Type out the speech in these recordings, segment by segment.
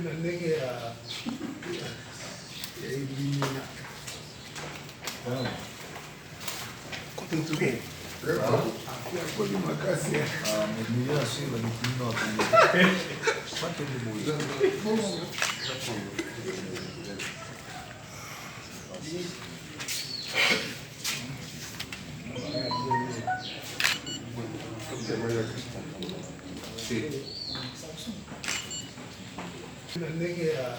Na ndenge ya ya elimina. Akoli makasi. Na ndenge ya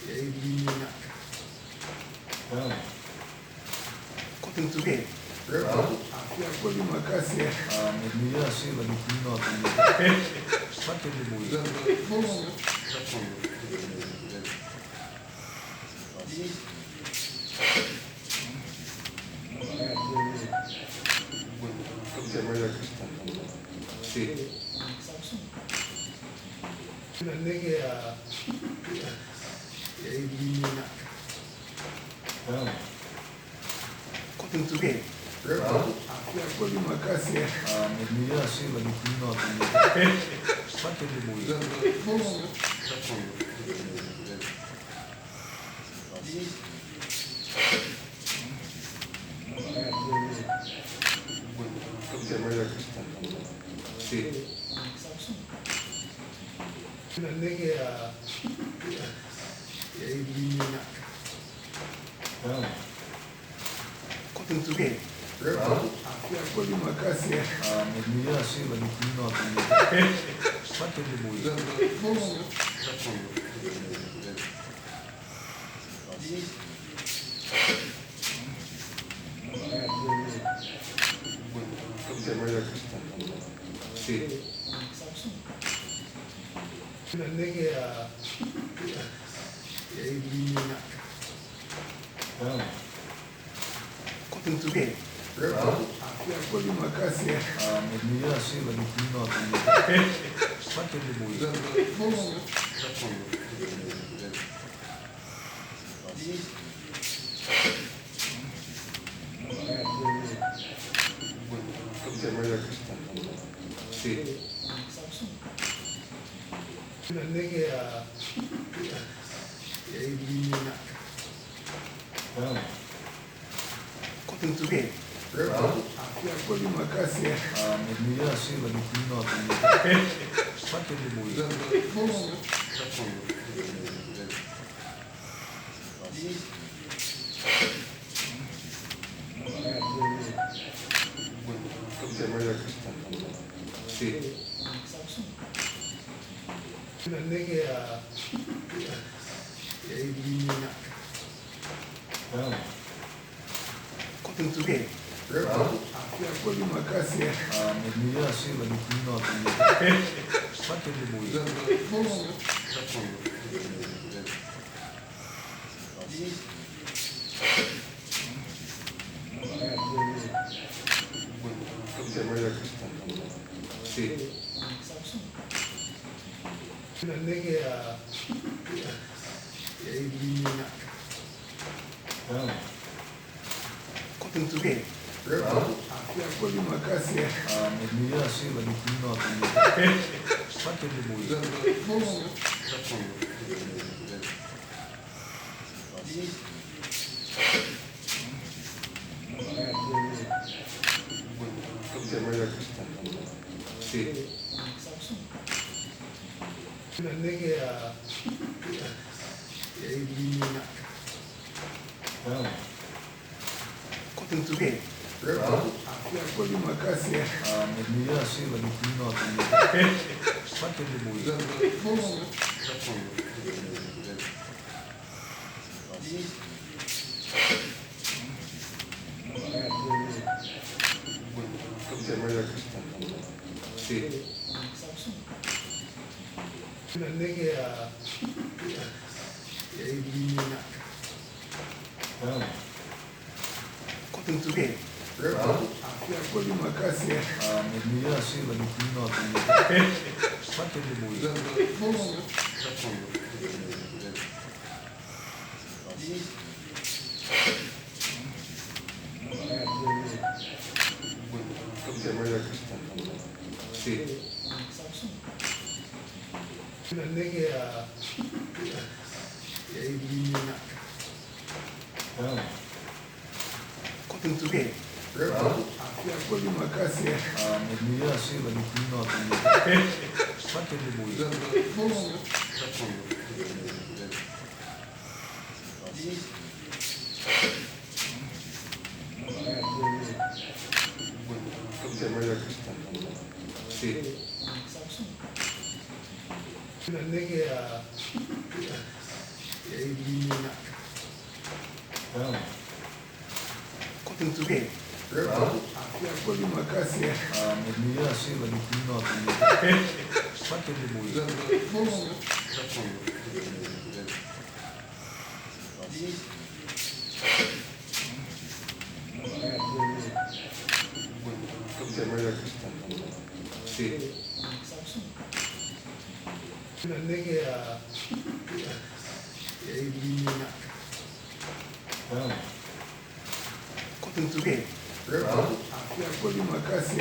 ya elimina. Akoli makasi. Na ndenge ya ya elimina. Akoli makasi. Na ndenge ya ya elimina. Akoli makasi. Na ndenge ya ya elimina. Akoli makasi. Na ndenge ya ya elimina. Akoli makasi. Na ndenge ya ya elimina. Akoli makasi. Na ndenge ya ya elimina. Akoli makasi. Na ndenge ya ya elimina. Akoli makasi. Na ndenge ya ya elimina. Akoli makasi. Na ndenge ndenge ya ya elimina. Akoli makasi. Na ndenge ya ya elimina. Akoli makasi. Na ndenge ya ya elimina. Akoli makasi.